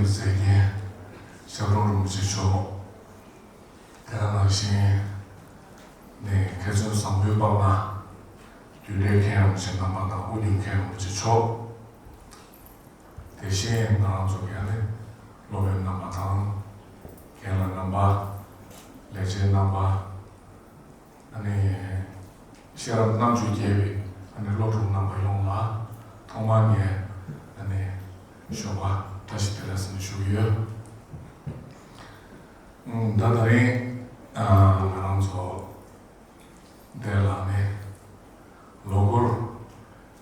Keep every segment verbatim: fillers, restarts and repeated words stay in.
མཛད་མཁན་ཞབས་དྲུང་རིན་པོ་ཆེ་མཆོག་དེ་ག་ནང་བཞིན་ནས་མཁས་བཙུན་བཟང་པོའི་དཔལ་མ་རྒྱུད་གྲྭའི་མཁན་རིན་པོ་ཆེ་རྣམ་པ་དང་དབུ་བརྙེས་མཁན་རིན་པོ་ཆེ་མཆོག་དེ་བཞིན་ང་རང་ཚོ་གི་ཨ་ནི་སློབ་དཔོན་རྣམ་པ་དང་། རྒན་ལགས་རྣམ་པ། ལས་བྱེད་རྣམ་པ། ཨ་ནི་ཤེས་རབ་རྣམ་དཔྱོད་རྒྱས་པའི་ཨ་ནི་སློབ་ཕྲུག་རྣམ་པ་ཡོངས་ལ་ཐོག་མར་ངས་ཨ་ནི་ཞོགས་པ་བཀྲ་ཤིས་བདེ་ལེགས་ཟེར་ནས་ཞུ་གི་ཡོད། ཨུམ། ད་དེ་རིང་ཨ་ང་རང་ཚོ་དེ་ལ་ནི་ལོ་འཁོར་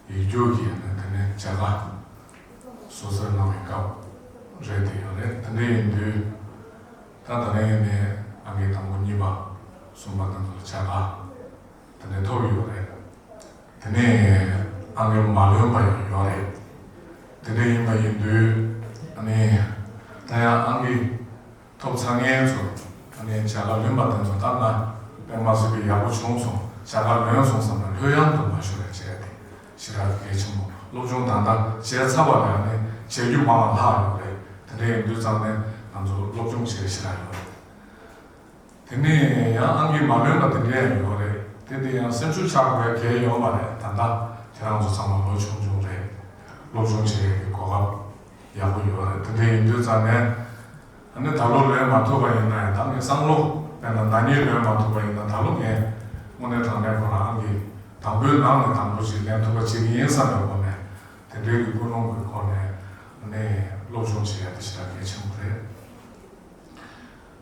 ཡིག་སྒྱུར་གྱི་ནི་དེ་ནས་བྱ་དགའ་སོ་སོར་གནང་བའི་སྐབས་རེད་དེ་ཡོད་རེད། དེ་འདྲ་ཡིན་དུས་ད་ད་ནས་ནས་ཨང་ཀི་དང་པོ་གཉིས་པ་གསུམ་པ་དང་ཚོ་ལ་བྱ་དགའ་དེ་འདྲ་ཐོབ་ཡོད་རེད། དེ་ནས་ཨང་ཀི་མ་ལོན་པ་ཡང་ཡོད་རེད། དེ་འདྲ་ཡིན་པ་ཡིན་དུས་ཨ་ནི་ད་ཡང་ཨང་ཀི་ཐོབ་ཚར་མཁན་ཚོ་ཨ་ནི་བྱ་དགའ་ལོན་པ་དེ་ཚོ་ད་ང་དཔེ་མ་སྲིད་པའི་ཡག་པོ་བྱུང་སོང་། བྱ་དགའ་ལོན་སོང་བསམ་ནས་ལྷོད་ཡངས་དུ་མ་ཤོར་བའི་བྱས་ཏེ་ཞེ་དྲག་གལ་ཆེན་པོ། སློབ་སྦྱོང་ད་ལྟ་བྱས་ཚར་བ་ལས་ནི་བྱེད་རྒྱུ་མང་བ་ལྷག་ཡོད་རེད། དེ་འདྲ་ཡིན་དུས་ཙང་ནས་ང་ཚོ་སློབ་སྦྱོང་བྱེད་ཞེ་དྲག་ཡོད་རེད། དེ་ནས་ཡང་ཨང་ཀི་མ་ལོན་པ་དེ་འདྲ་ཡང་ཡོད་རེད། དེ་དེ་ཡང་སེམས་ཤུགས་ཆག་དགོས་གལ་ཡོད་མ་རེད། ད་ལྟ་ཁྱེད་རང་ཚོ་ཚང་མ་ལོ་ཆུང་ཆུང་རེད། སློབ་སྦྱོང་བྱེད་ཡས་ཀྱི་གོ་སྐབས་ཡག་པོ་ཡོད་རེད། དེ་འདྲ་ཡིན་དུས་ཙང་ནས་ཨ་ནི་ད་ལོ་ལོན་མ་ཐུབ་པ་ཡིན་ན་ཡང་ད་ངས་སང་ལོ་དཔེར་ན་ཟླ་ཉིན་ལོན་མ་ཐུབ་པ་ཡིན་ན་ད་ལོ་ངས་དངོས་གནས་དྲང་གནས་ཁོ་རང་ཨང་ཀི་དང་པོའི་ནང་ནས་དང་པོ་ཞིག་ལེན་ཐུབ་པ་བྱེད་ཀྱི་ཡིན་བསམ་པའི་སྒོ་ནས་དེ་འདྲའི་གི་ཀུན་སློང་གི་སྒོ་ནས་ཨ་ནི་སློབ་སྦྱོང་བྱེད་ཡ་དེ་ཞེ་དྲག་གལ་ཆེན་པོ་རེད།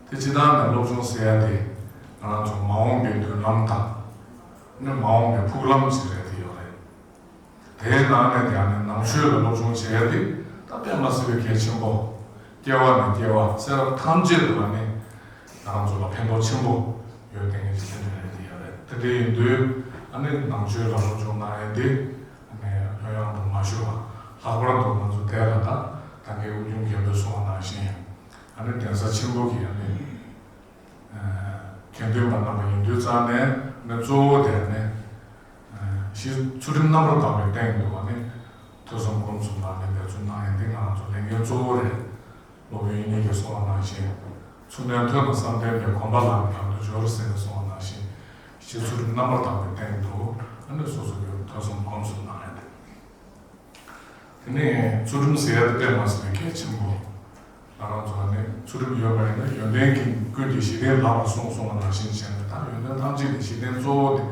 དེ་སྤྱིར་བཏང་ནས་སློབ་སྦྱོང་ཟེར་ཡ་དེ་ང་རང་ཚོ་མ་འོངས་པའི་མདུན་ལམ་དང་ནི་མ་འོངས་པའི་ཕུགས་ལམ་ཟེར་ཡ་དེ་ཡོད་རེད། དེའི་ནང་ནས་ཀྱང་ནི་ནང་ཆོས་ལ་སློབ་སྦྱོང་བྱེད་ཡ་དེ་ད་དཔེ་མ་སྲིད་པའི་གལ་ཆེན་པོ། སྐྱེ་བ་ནས་སྐྱེ་བ་ཚེ་རབས་ཐམས་ཅད་དུ་ལ་ནི་ང་རང་ཚོ་ལ་ཕན་ཐོགས་ཆེན་པོ་ཡོད་བསྡད་མཁན་གྱི་ལྷན་རྒྱས་རེད་དེ་ཡོད་རེད། དེ་འདྲ་ཡིན་དུས་ཨ་ནི་ནང་ཆོས་ལ་སློབ་སྦྱོང་གནང་ཡ་དེ་ཨ་ནི་ལྷོད་ཡངས་དུ་མ་ཤོར་བ། ལྷག་པར་དུ་ང་ཚོ་དེ་ལ་ད་ད་གའི་དབུ་བརྙེས་མཁན་པོས་གསུངས་པ་ནང་བཞིན། ཨ་ནི་གདན་ས་ཆེན་པོ་གི་ཨ་ནི་དགེ་འདུན་པ་རྣམ་པ་ཡིན་དུས་ཙང་ནས་ཨ་ནི་གཙོ་བོ་དེ་ཨ་ནི་གཞི་ཚུལ་ཁྲིམས་རྣམ་པར་དག་པའི་སྟེང་དུ་ཨ་ནི་ཐོས་བསམ་སྒོམ་གསུམ་ལ་ནི་འབད་བརྩོན་གནང་ཡ་འདི་ང་རང་ཚོ་ལས་འགན་གཙོ་བོ་རེད། སློབ་དཔོན་དབྱིག་གཉེན་གྱིས་གསུངས་པ་ནང་བཞིན། ཚུལ་གནས་ཐོས་དང་བསམ་གཏན་པའི། གོམས་པ་ལ་ནི་ལམ་དུ་སྦྱོར་ཟེར་ནས་གསུངས་པ་ནང་བཞིན། གཞི་ཚུལ་ཁྲིམས་རྣམ་པར་དག་པའི་སྟེང་དུ་ཨ་ནི་སོ་སོ་གི་ཐོས་བསམ་སྒོམ་གསུམ་གནང་ཡ་འདི། དེ་ནས་ཚུལ་ཁྲིམས་ཟེར་ཡ་དེ་དཔེ་མ་སྲིད་པའི་གལ་ཆེན་པོ། ང་རང་ཚོ་ནི་ཚུལ་ཁྲིམས་ཡོད་པ་ཡིན་ན་ཡོན་ཏན་གྱི་ཀུན་གྱི་གཞི་རྟེན་ལགས་ལ་གསུངས་གསུངས་པ་ནང་བཞིན་བྱས་ནས་ད་ཡོན་ཏན་ཐམས་ཅད་ཀྱི་གཞི་རྟེན་གཙོ་བོ་དེ་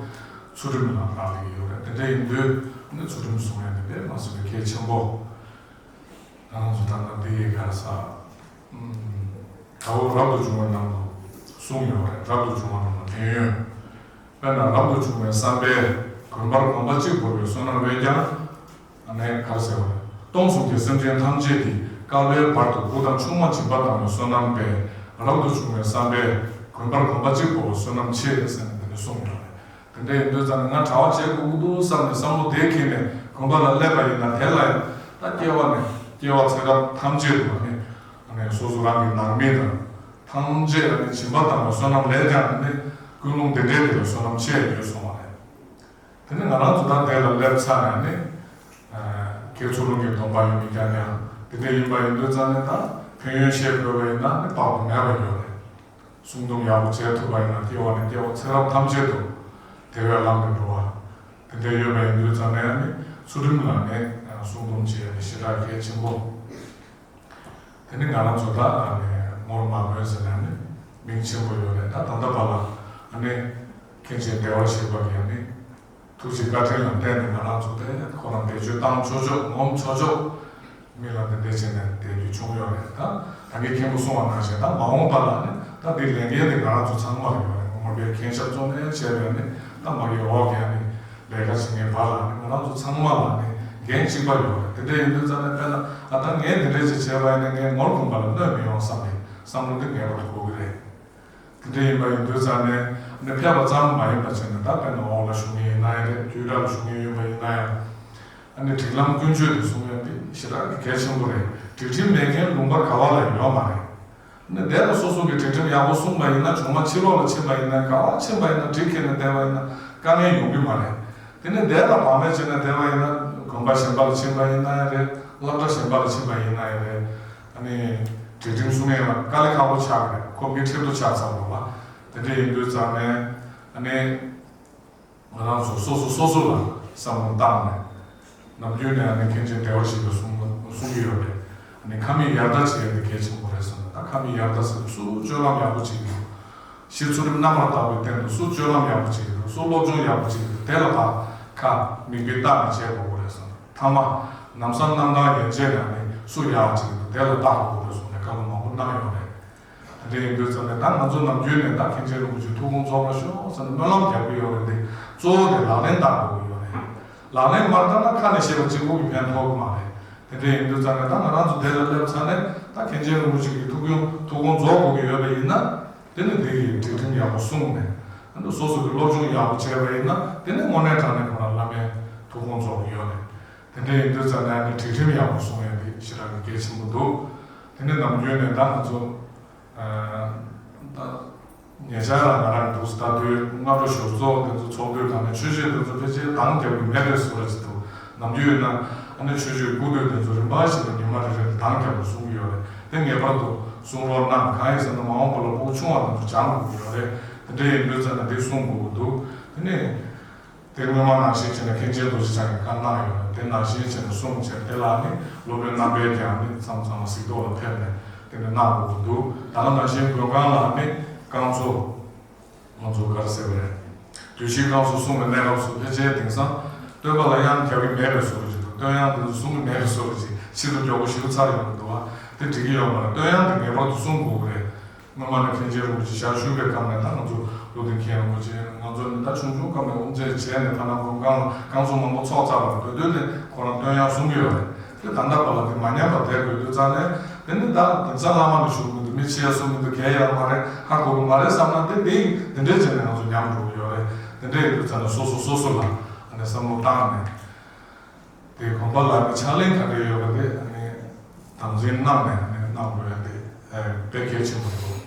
ཚུལ་ཁྲིམས་ལ་རག་ལས་ཀྱི་ཡོད་རེད། དེ་འདྲ་ཡིན་དུས་ནི་ཚུལ་ཁྲིམས་སྲུང་ཡ་དེ་དཔེ་མ་སྲིད་པའི་གལ་ཆེན་པོ། ང་རང་ཚོ་ད་ལྟ་འདི་ཡི་གར་ས། ཨུམ། དགའ་བོ་རབ་ཏུ་བྱུང་བ་རྣམས་ལ་གསུངས་ཡོད་རེད། རབ་ཏུ་བྱུང་བ་རྣམས་ལ་ཕན་ཡོན། དཔེར་ན་རབ་ཏུ་བྱུང་བའི་བསམ་པས་དགོན་པར་གོམ་པ་གཅིག་བོར་བའི་བསོད་ནམས་དཔེ་ཀྱང་། ཨ་ནི་ག་རེ་ཟེར་བ་རེད། སྟོང་གསུམ་གྱི་སེམས་ཅན་ཐམས་ཅད་ཀྱི་བསྐལ་པའི་བར་དུ་བུ་དང་ཆུང་མ་སྦྱིན་པ་བཏང་བའི་བསོད་ནམས་དཔེ། རབ་ཏུ་བྱུང་བའི་བསམ་པས་དགོན་པར་གོམ་པ་གཅིག་བོར་བའི་བསོད་ནམས་ཆེ་ཟེར་ནས་དེ་འདྲ་གསུངས་ཡོད་རེད། དེ་འདྲ་ཡིན་དུས་ཙང་ནས་ང་གྲྭ་པ་བྱེད་དགོས་ཀྱི་འདུག་བསམ་ནས་བསམ་བློ་དེ་འཁྱེར་ནས་དགོན་པ་ལ་སླེབས་པ་ཡིན་ན་དེ་ལ་ཡང་ད་སྐྱེ་བ་ནས་སྐྱེ་བ་ཚེ་རབས་ཐམས་ཅད་དུ་ནི་ཨ་ནི་སོ་སོ་རང་གི་ནང་མི་དང་ཐམས་ཅད་ལ་ནི་སྦྱིན་པ་བཏང་བའི་བསོད་ནམས་ལས་ཀྱང་ནི་ཀུན་སློང་དེ་འདྲའི་དེ་ལ་བསོད་ནམས་ཆེ་ཡོད་གསུངས་པ་རེད། དེ་ནི་ང་རང་ཚོ་ད་དེ་ལ་སླེབས་ཚར་ནས་ནི་ཨ་ཁྱེད་ཚོ་ལུང་གི་སྡོམ་པ་ཡོད་མི་ཀྱང་ཡང་དེ་འདྲ་ཡིན་པ་ཡིན་དུས་ཙང་ནས་ད་ཕན་ཡོན་བཤད་དགོས་པ་ཡིན་ན་ནི་དཔག་ཏུ་མེད་པ་ཡོད་རེད། སྲུང་སྡོམ་ཡག་པོ་བྱས་ཐུབ་པ་ཡིན་ན་སྐྱེ་བ་ནས་སྐྱེ་བ་ཚེ་རབས་ཐམས་ཅད་དུ་བདེ་བའི་ལམ་དུ་འགྲོ་བ། དེ་འདྲ་ཡོད་པ་ཡིན་དུས་ཙང་ནས་ནི་ཚུལ་ཁྲིམས་ལ་ནི་སྲུང་སྡོམ་བྱེད་ཡ་ནི་ཞེ་དྲག་གལ་ཆེན་པོ། དེ་ནི་ང་རང་ཚོ་ད་ནི་ངོར་མ་མོན་ཟེར་ན་ནི་མིང་ཆེན་པོ་ཡོད་རེད། ད་ད་ལྟ་བར་ལ་ནི་མཁན་ཆེན་བདེ་བར་གཤེགས་པ་གིས་ནི། ཐུགས་རྗེ་བཀའ་དྲིན་ལ་བརྟེན་ནས་ང་རང་ཚོ་དེ་ཁོ་རང་བེད་སྤྱོད་བཏང་ཆོག་ཆོག་ངོམ་ཆོག་ཆོག་མི་ལ་དེ་འདྲ་བྱས་ནས་བསྡད་རྒྱུ་བྱུང་ཡོད་རེད། ད་ད་གིན་མཁན་པོ་གསུངས་པ་ནང་བཞིན་ད་མ་འོངས་པ་ལ་ནི་ད་འདི་ལས་འགན་དེ་ང་རང་ཚོ་ཚང་མ་ལ་ཡོད་རེད། ངོ་མ་པའི་མཁན་ཞབས་གཙོ་ནས་བྱས་པའི་ནི་ད་མ་གི་འོག་གི་ནི་ལས་ཀ་བྱེད་མཁན་བར་ལ་ནི་ང་རང་ཚོ་ཚང་མ་ལ་ནི་འགན་གཅིག་པ་ཡོད་རེད། དེ་འདྲ་ཡིན་དུས་ཙང་ནས་དཔེར་ན་ཨ་ད་ངས་དེ་འདྲ་ཅིག་བྱས་པ་ཡིན་ན་ངས་ངོར་དགོན་པ་ལ་གནོད་མི་ཡོང་བསམ་པའི་བསམ་བློ་དེ་ངེས་པར་དགོས་ཀྱི་རེད། དེ་འདྲ་ཡིན་པ་ཡིན་དུས་ཙང་ནས་ནི་ཕལ་པ་ཙམ་མ་ཡིན་པ་བྱས་ནས་ད་དཔེར་ན་འོག་ལ་བཞུགས་མཁན་ཡིན་ན་ཡང་རེད། དུས་དགྲ་ལ་བཞུགས་མཁན་ཡིན་པ་ཡིན་ན་ཡང་། ཨ་ནི་སྒྲིག་ལམ་ཀུན་སྤྱོད་དེ་སྲུང་ཡ་དེ་ཞེ་དྲག་གི་གལ་ཆེན་པོ་རེད། སྒྲིག་ཁྲིམས་མེད་མཁན་ལུང་པ་ག་བ་ལ་ཡོད་མ་རེད། ནི་དེ་ལ་སོ་སོ་གི་སྒྲིག་ཁྲིམས་ཡག་པོ་སྲུང་པ་ཡིན་ན་གཞུང་མ་ཕྱི་ལོགས་ལ་ཕྱིན་པ་ཡིན་ན་ག་བ་ཕྱིན་པ་ཡིན་ན་གྲི་འཁྱེར་ནས་བསྡད་པ་ཡིན་ན་དཀའ་ངལ་ཡོང་གི་མ་རེད། དེ་ནི་དེ་ལ་བག་མེད་བྱས་ནས་བསྡད་པ་ཡིན་ན་དགོན་པ་གཞན་པ་ལ་ཕྱིན་པ་ཡིན་ན་ཡང་རེད། སློབ་གྲྭ་གཞན་པ་ལ་ཕྱིན་པ་ཡིན་ན་ཡང་རེད། ཨ་ནི་སྒྲིག་ཁྲིམས་སྲུང་ཡས་ལ་དཀའ་ལས་ཁག་པོ་ཆགས་ཀྱི་རེད། ཁོ་མི་ཁྲིམས་ཐོག་ཆགས་ཚར་བ་བ། དེ་འདྲ་ཡིན་དུས་ཙང་ནས་ཨ་ནི་ང་རང་ཚོ་སོ་སོ་སོ་སོ་ལ་བསམ་བློ་བཏང་ནས། ནམ་རྒྱུན་ནས་ཨ་ནི་མཁན་ཆེན་བདེ་བར་གཤེགས་པས་གསུང་གསུང་གི་ཡོད་རེད། ཨ་ནི་ཁ་མིག་ཡར་ལྟ་བྱེད་ཡ་དེ་གལ་ཆེན་པོ་རེད་བསམ། ད་ཁ་མིག་ཡར་ལྟ་ཟེར་དུས་སུ་སྤྱོད་ལམ་ཡག་པོ་བྱེད་ཀྱི་འདུག་ཕྱི་ཚུལ་ཁྲིམས་རྣམ་པར་དག་པའི་སྟེང་དུ་སུ་སྤྱོད་ལམ་ཡག་པོ་བྱེད་ཀྱི་འདུག་སུ་སློབ་སྦྱོང་ཡག་པོ་བྱེད་ཀྱི་འདུག་དེ་ལ་ད་ཁ་མིག་དཔེ་བལྟ་ནས་བྱེད་དགོས་ཀྱི་རེད་བསམ། ཐ་མ་ལམ་སང་གནམ་ཐང་ཡན་ཆད་ནས་ཨ་ནི་སུ་ཡག་བྱེད་ཀྱི་འདུག་དེ་ལ་བལྟ་དགོས་ཀྱི་རེད་གསུངས་ནས་བཀའ་སློབ་མང་པོ་གནང་ཡོད་རེད། དེ་འདྲ་ཡིན་དུས་ཙམ་ནས་ད་ང་ཚོ་ནམ་རྒྱུན་ནས་ད་མཁན་ཆེན་རིན་པོ་ཆེ་ཐུགས་དགོངས་རྫོགས་པར་ཤོག་ཟེར་ནས་སྨོན་ལམ་རྒྱག་གི་ཡོད་རེད་དེ། གཙོ་བོ་དེ་ལག་ལེན་བསྟར་དགོས་ཀྱི་ཡོད་རེད། ལག་ལེན་མ་བསྟར་ན་ཁ་ནས་བཤད་པ་གཅིག་པོ་གིས་ཕན་ཐོགས་ཀྱི་མ་རེད། དེ་འདྲ་ཡིན་དུས་ཙམ་ནས་ད་ང་རང་ཚོ་དེ་ལ་སླེབས་ཚར་ནས་ད་མཁན་ཆེན་རིན་པོ་ཆེ་གི་ཐུགས་དགོངས་ཐུགས་དགོངས་རྫོགས་དགོས་ཀྱི་ཡོད་པ་ཡིན་ན། དེ་ནི་དེ་ཡི་སྒྲིག་ཁྲིམས་ཡག་པོ་སྲུང་ནས། ཨ་ནི་སོ་སོ་གི་སློབ་སྦྱོང་ཡག་པོ་བྱས་པ་ཡིན་ན་དེ་ནི་དངོས་གནས་དྲང་གནས་ཁོ་རང་བླ་མའི་ཐུགས་དགོངས་རྫོགས་ཀྱི་ཡོད་རེད། དེ་འདྲ་ཡིན་དུས་ཙམ་ནས་ཨ་ནི་སྒྲིག་ཁྲིམས་ཡག་པོ་སྲུང་ཡ་དེ་ཞེ་དྲག་གི་གལ་ཆེན་པོ་འདུག་དེ་ནི་ནམ་རྒྱུན་ནས་ད་ང་ཚོ་ད་ཉེ་ཆར་ལ་ང་རང་འདུག་ལྟ་དུས་སྔ་དྲོ་ཞོགས་ཚོགས་དེ་ཚོ་ཚོགས་དུས་གང་ནས་ཆོས་བཤད་དེ་ཚོ་ཕལ་ཆེར་འདང་རྒྱག་གི་མེད་པའི་བཟོ་འདྲ་ཅིག་འདུག་ནམ་རྒྱུན་ཡོད་ན་ཨ་ནི་ཆོས་བཤད་སྐུ་དུས་དེ་ཚོ་རིམ་པ་བཞིན་དུ་ཉི་མ་རེ་རེ་ལ་འདང་རྒྱག་དགོས་གསུང་གི་ཡོད་རེད། དེ་ངེས་པར་དུ་གསུང་རོགས་གནང་། གང་ཡིན་ཟེར་ན་མ་འོངས་པ་ལ་ཕྲུ་གུ་ཆུང་བ་དེ་ཚོ་སྦྱང་དགོས་ཀྱི་ཡོད་རེད། དེ་འདྲ་ཡིན་དུས་ཙམ་ནས་དེ་གསུང་དགོས་ཀྱི་འདུག་དེ་ནས། དེ་སྔོན་མ་ནང་བཞིན་བྱས་ནས་མཁན་ཆེན་རྡོ་རྗེ་འཆང་གིས་བཀའ་གནང་ཡོད་ལ། དེ་ནང་བཞིན་བྱས་ནས་གསུངས་བྱས། དེ་ལ་ནི་སློབ་དཔོན་རྣམ་པས་ཀྱང་ནི་མཚམས་མཚམས་ལ་གཟིགས་རྟོག་ལ་ཕེབས་ནས་དེ་ནི་གནང་དགོས་ཀྱི་འདུག་ད་ག་ནང་བཞིན་མགོན་ཁང་ལ་ནི་བསྐང་གསོ། ང་ཚོ་ག་རེ་ཟེར་བ་རེད། དུས་ཕྱིས་བསྐང་གསོ་གསུངས་པའི་གནས་སྐབས་སུ་ཕལ་ཆེར་དེང་སང་སྟོན་པ་ལ་དབྱངས་རྒྱག་གི་མེད་པའི་བཟོ་འདྲ་ཅིག་འདུག་སྟོན་དབྱངས་དེ་ཚོ་གསུང་གི་མེད་པའི་བཟོ་འདྲ་ཅིག་ཕྱི་དུ་མགྱོགས་པོ་ཞིག་ཚར་ཡོང་གི་འདུག་བ། དེ་འགྲིག་གི་ཡོད་མ་རེད། སྟོན་དབྱངས་དེ་ངེས་པར་དུ་གསུང་དགོས་ཀྱི་རེད། སྔོན་མ་ནས་མཁན་ཆེན་རིན་པོ་ཆེ་ཞལ་བཞུགས་པའི་སྐབས་ནས་ད་ང་ཚོ་ཀླུ་ལྡིང་མཁན་རིན་པོ་ཆེ། ང་ཚོ་ནི་ད་ཆུང་ཆུང་སྐབས་ནས་དབུ་མཛད་བྱས་ནས་ཐ་ན་མགོན་ཁང་ལ་བསྐང་གསོ་མང་པོ་ཚོགས་ཚར་བ་རེད། དེ་དུས་ནས་ཁོ་རང་སྟོན་དབྱངས་གསུང་གི་ཡོད་རེད། དེ་ད་ལྟ་བར་ལ་དེ་མ་ཉམས་པར་བསྡད་དགོས་དུས་ཙང་ནས། དེ་ནི་ད་དེང་སང་བླ་མ་ནས་ཞུ་མི་འདུག་མི་ཆེ་གསུང་མི་འདུག་གལ་ཡང་མ་རེད། ཧ་གོ་གི་མ་རེད་བསམ་ན། དེ་དེ་དེ་འདྲས་བྱས་ནས་ང་ཚོ་ཉམས་འགྲོ་གི་ཡོད་རེད། དེ་འདྲས་ཡིན་དུས་ཙང་ནས་སོ་སོ་སོ་སོ་ལ་ཨ་ནི་བསམ་བློ་བཏང་ནས། དེ་དགོན་པ་ལ་ནི་ཕྱག་ལེན་ག་འདྲ་ཡོད་པ་དེ་ཨ་ནི་དམ་འཛིན་གནང་ནས་ཨ་ནི་གནང་དགོས་ཡ་དེ་ཨ་དཔེ་གལ་ཆེན་པོ་འདུག་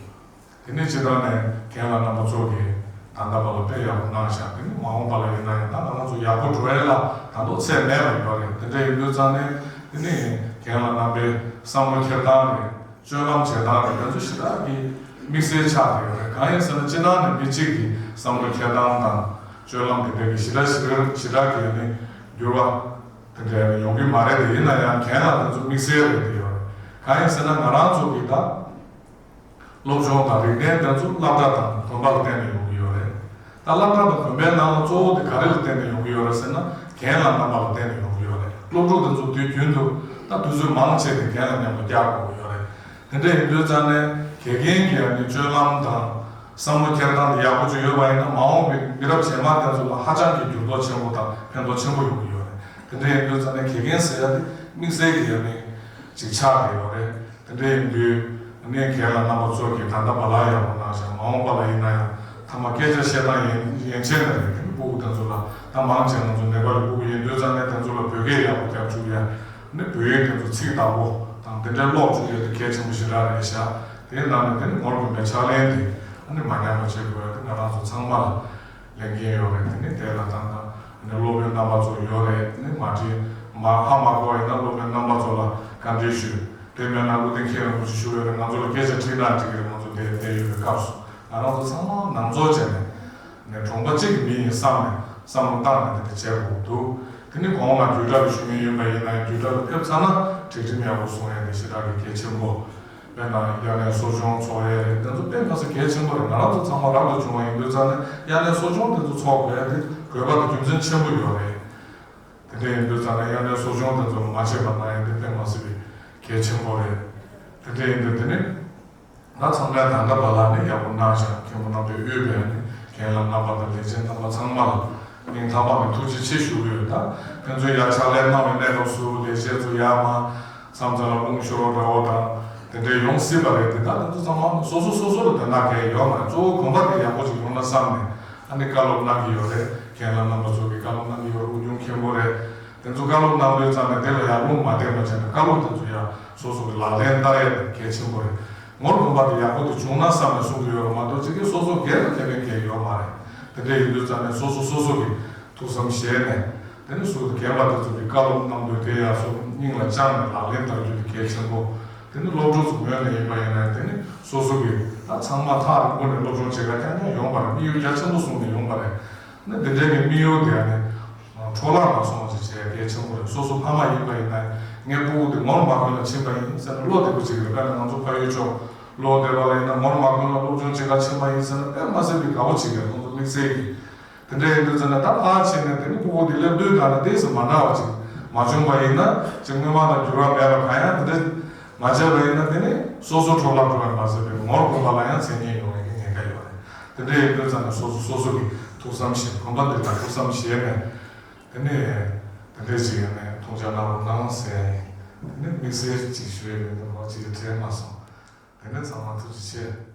དེ་ནས་སྤྱིར་བཏང་ནས་རྒན་ལགས་རྣམ་པ་ཚོ་གིས་ད་ལྟ་བར་ལ་དཔེ་ཡག་པོ་གནང་ཤག་དེ་ནི་མ་འོངས་པ་ལ་ཡིན་ན་ཡང་ད་ང་རང་ཚོ་ཡག་པོ་འགྲོ་ཡ་ལ་ད་དུང་ཚད་མེད་པ་ཡོད་རེད། དེ་འདྲ་ཡིན་དུས་ཙང་ནས་དེ་ནི་རྒན་ལགས་རྣམ་པའི་བསམ་བློ་འཁྱེར་སྟངས་རེད། སྤྱོད་ལམ་བྱེད་སྟངས་རེད། དེ་ཚོ་ཞེ་དྲག་གི་དམིགས་བསལ་ཆགས་བསྡད་ཡོད་རེད། གང་ཡིན་ཟེར་ན་སྤྱིར་བཏང་ནས་མི་གཅིག་གི་བསམ་བློ་འཁྱེར་སྟངས་དང་སྤྱོད་ལམ་དེ་འདྲ་གི་ཞེ་དྲག་ཞེ་དྲག་ཞེ་དྲག་གི་ནི་འགྱུར་བ་དེ་འདྲ་ཡོང་གི་མ་རེད་དེ། ཡིན་ན་ཡང་རྒན་ལགས་དེ་ཚོ་དམིགས་བསལ་རེད་དེ་ཡོད་རེད། གང་ཡིན་ཟེར་ན་ང་རང་ཚོ་གི་ད་སློབ་སྦྱོང་དང་རིག་གནས་དེ་ཚོ་སློབ་གྲྭ་དང་དགོན་པ་ལ་བརྟེན་ནས་ཡོང་གི་ཡོད་རེད། ད་སློབ་གྲྭ་དང་དགོན་པའི་ནང་ལ་གཙོ་བོ་དེ་ག་རེ་ལ་བརྟེན་ནས་ཡོང་གི་ཡོད་རེད་ཟེར་ན་རྒན་ལགས་རྣམ་པ་ལ་བརྟེན་ནས་ཡོང་གི་ཡོད་རེད། སློབ་ཕྲུག་དེ་ཚོ་དུས་རྒྱུན་དུ་ད་དུས་ཚོད་མང་ཆེ་དེ་རྒན་ལགས་མཉམ་དུ་བསྐྱལ་དགོས་ཀྱི་ཡོད་རེད། དེ་འདྲ་ཡིན་དུས་ཙང་ནས་དགེ་རྒན་གྱི་ཨ་ནི་སྤྱོད་ལམ་དང་བསམ་བློ་འཁྱེར་སྟངས་དེ་ཡག་པོ་ཅིག་ཡོད་པ་ཡིན་ན་མ་འོངས་པའི་མི་རབས་རྗེས་མ་དེ་ཚོ་ལ་ཧ་ཅང་གི་འགྱུར་ལྡོག་ཆེན་པོ་དང་ཕན་ཐོགས་ཆེན་པོ་ཡོང་གི་ཡོད་རེད། དེ་འདྲ་ཡིན་དུས་ཙང་ནས་དགེ་རྒན་ཟེར་ཡ་དེ་དམིགས་བསལ་གྱི་ཨ་ནི་ཅིག་ཆགས་བསྡད་ཡོད་རེད། དེ་འདྲ་ཡིན་དུས་ཨ་ནི་རྒན་ལགས་རྣམ་པ་ཚོ་གིས་ད་ལྟ་བར་ལ་ཡག་པོ་གནང་ཤག་མ་འོངས་པ་ལ་ཡིན་ན་ཡང་ཐ་མ་སྐད་ཆ་བཤད་སྟངས་ཡན་ཡན་ཆད་ནས་རེད། དེ་ནི་སྤུ་གུ་དེ་ཚོ་ལ་ད་མང་ཆེ་ང་ཚོ་ནེ་པ་ལི་སྤུ་གུ་ཡིན་དུས་ཙང་ནས་དེ་ཚོ་ལ་བོད་སྐད་ཡག་པོ་རྒྱབ་བཅུག་ཡ། ནི་བོད་ཡིག་དེ་ཚོ་ཚིག་དག་པོ་དང་དེ་འདྲའི་ཀློག་བཅུག་ཡ་དེ་གལ་ཆེན་པོ་ཞེ་དྲག་རེད་ཤག་དེའི་ནང་ནས་དེ་ནི་ངོར་དགོན་པའི་ཕྱག་ལེན་དེ་ཨ་ནི་མ་ཉམས་པ་བྱེད་དགོས་ཡ་དེ་ང་རང་ཚོ་ཚང་མ་ལ་ལས་འགན་ཡོད་རེད། དེ་ནི་དེ་ལ་ད་ལྟ་ནི་སློབ་དཔོན་རྣམ་པ་ཚོ་ཡོད་རེད། ནི་མ་བྲིས་མ་ཧ་མ་གོ་བ་ཡིན་ན་སློབ་དཔོན་རྣམ་པ་ཚོ་ལ་བཀའ་འདྲི་ཞུ། དེ་མེད་ན་ཀླུ་ལྡིང་མཁན་རིན་པོ་ཆེ་བཞུགས་ཡོད་རེད། ང་ཚོ་ལ་སྐད་ཆ་དྲིས་ན་འགྲིག་གི་རེད། ང་ཚོ་དེ་བསྡད་ཡོད་པའི་སྐབས་སུ་ང་རང་ཚོ་ཚང་མ་ནང་ཚོགས་བྱས་ནས་ནས་གྲོང་པ་གཅིག་གི་མི་ཡིན་བསམ་ནས་བསམ་བློ་བཏང་ནས་དེ་འདྲ་བྱེད་དགོས་འདུག་དེ་ནི་གོང་ལ་རྒྱུད་གྲྭ་ལ་ཞུགས་མཁན་ཡིན་པ་ཡིན་ན་ཡང་རྒྱུད་གྲྭ་ལ་ཕེབས་ཚར་ན་སྒྲིག་ཁྲིམས་ཡག་པོ་སྲུང་ཡ་དེ་ཞེ་དྲག་གི་གལ་ཆེན་པོ། དཔེར་ན་དབྱར་གནས་གསོ་སྦྱོང་ཚོགས་ཡས་རེད། དེ་ཚོ་དཔེ་མི་སྲིད་གལ་ཆེན་པོ་རེད། ང་རང་ཚོ་ཚང་མ་རབ་ཏུ་བྱུང་བ་ཡིན་དུས་ཙང་ནས་དབྱར་གནས་གསོ་སྦྱོང་དེ་ཚོ་ཚོགས་དགོས་ཡ་དེ་དགོས་པ་དེ་རྒྱུ་མཚན་ཆེན་པོ་ཡོད་རེད། དེ་འདྲ་ཡིན་དུས་ཙང་ནས་དབྱར་གནས་གསོ་སྦྱོང་དེ་ཚོ་མ་བྱས་པ་གནང་ཡ་དེ་དཔེ་མི་སྲིད་པའི་གལ་ཆེན་པོ་རེད། དེ་འདྲ་ཡིན་དུས་དེ་ནི་ད་ཚང་མས་ད་ལྟ་བར་ལ་ནི་ཡག་པོ་གནང་ཤག་མཁན་པོ་རྣམ་པས་དབུས་པའི་ནི་རྒན་ལགས་རྣམ་པ་དང་ལས་བྱེད་རྣམ་པ་ཚང་མ་ལ་སྙིང་ཐག་པ་ནས་ཐུགས་རྗེ་ཆེ་ཞུ་གི་ཡོད། ད་ཕན་ཚུན་ཡར་ཕྱག་ལས་གནང་བའི་གནས་སྐབས་སུ་ལས་བྱེད་ཚོ་ཡར་མར་མཚམས་མཚམས་ལ་རླུང་ཤོར་འདྲ་བོ་དང་དེ་འདྲ་ཡོང་སྲིད་པ་རེད་དེ། ད་དེ་ཚོ་ཚང་མ་སོ་སོ་སོ་སོ་ལ་དོན་དག་གལ་ཡོད་མ་རེད། གཙོ་བོ་དགོན་པ་དེ་ཡག་པོ་ཞིག་ཡོང་ན་བསམ་ནས་ཨ་ནི་བཀའ་སློབ་གནང་གི་ཡོད་རེད། རྒན་ལགས་རྣམ་པ་ཚོ་གིས་བཀའ་སློབ་གནང་གི་ཡོད་རེད། དབུ་སྐྱོར་མཁན་པོ་རེད། དེ་ཚོ་བཀའ་སློབ་གནང་དུས་ཙམ་ནས་དེ་ལ་ཡར་རླུང་མ་བསྟན་པ་བྱས་ནས་བཀའ་སློབ་དེ་ཚོ་ཡང་སོ་སོ་གི་ལག་ལེན་བསྟར་ཡ་དེ་གལ་ཆེན་པོ་རེད། ངོར་དགོན་པ་དེ་ཡག་པོ་དེ་བྱུང་ན་བསམ་ནས་གསུང་གི་ཡོད་རེད་མ་གཏོགས་ཅིག་གིས་སོ་སོ་སྒེར་ལ་དེ་བས་གལ་ཡོད་མ་རེད། དེ་འདྲ་ཡིན་དུས་ཙམ་ནས་སོ་སོ་སོ་སོ་གིས་ཐུགས་བསམ་བཞེས་ནས་དེ་ནི་སུ་རྒན་པ་དེ་ཚོ་གིས་བཀའ་སློབ་གནང་དུས་དེ་ཡང་སོ་སྙིང་ལ་བཅངས་ནས་ལག་ལེན་བསྟར་རྒྱུ་དེ་གལ་ཆེན་པོ། དེ་ནི་སློབ་ཕྲུག་ཚོ་ངོས་ནས་ཡིན་པ་ཡིན་ན་དེ་ནི་སོ་སོ་གི་ད་ཚང་མ་ཐག་རིང་པོ་ནས་སློབ་སྦྱོང་བྱེད་ག་རྐྱང་རྐྱང་ཡོང་བ་རེད། དམིགས་ཡུལ་རྒྱ་ཆེན་པོ་བཟུང་ནས་ཡོང་བ་རེད། ནི་དེ་འདྲའི་གི་དམིགས་ཡུལ་དེ་ནི་འཕྲོ་བརླག་མ་སོང་བ་ཞིག་བྱེད་ཡ་གལ་ཆེན་པོ་རེད། སོ་སོ་ཕ་མ་ཡིན་པ་ཡིན་ན་ངའི་སྤུ་གུ་དེ་ངོར་མ་དགོན་ལ་ཕྱིན་པ་ཡིན་ཟེར་ན་བློ་བདེ་པོ་ཅིག་རེད། དཔེར་ན་ང་ཚོ་ཕ་ཡུལ་ཕྱོགས་ལོག་བསྡད་པ་ལ་ཡིན་ན་ངོར་མ་དགོན་ལ་སློབ་སྦྱོང་བྱེད་ག་ཕྱིན་པ་ཡིན་ཟེར་ན་དཔེ་མ་སྲིད་པའི་དགའ་པོ་བྱེད་ཀྱི་རེད། ཁོང་ཚོ་དམིགས་བསལ་གྱི། དེ་འདྲ་ཡིན་དུས་ཙམ་ན་ད་ཕར་ཕྱིན་ནས་དེ་ནི་སྤུ་གུ་དེ་སླེབས་དུས་ག་ལ་ཏོག་ཙམ་མ་འདྲ་བ་ཅིག་མ་བྱུང་བ་ཡིན་ན་ཅིག་སྔོན་མ་དང་འགྱུར་བ་མེད་པ་གང་ཡང་དེ་འདྲ་མ་བྱས་པ་ཡིན་ན་དེ་ནི་སོ་སོ་འཕྲོ་བརླག་འགྲོ་བ་མ་ཟད་པའི་ངོར་དགོན་པ་ལ་ཡང་མཚན་སྙན་ཡོང་བའི་ཉེན་ཁ་ཡོད་རེད། དེ་འདྲ་ཡིན་དུས་ཙམ་ན་སོ་སོ་སོ་སོ་གི་ཐུགས་བསམ་བཞེས། དགོན་པ་འདི་ལ་ཐུགས་བསམ་བཞེས་ནས་དེ་ནི་དེ་འདྲ་ཅིག་ཡིན་ནས་མཐོང་རྒྱ་གནང་རོགས་གནང་ཟེར་ཡ་ཡིན། དེ་ནི་དམིགས་བསལ་ཅིག་ཞུ་ཡ་མེད་འདུག་ཁོ་ཅིག་གིས་དྲན་མ་སོང་། དེ་ནས་ཚང་མ་ཐུགས་རྗེ་ཆེ།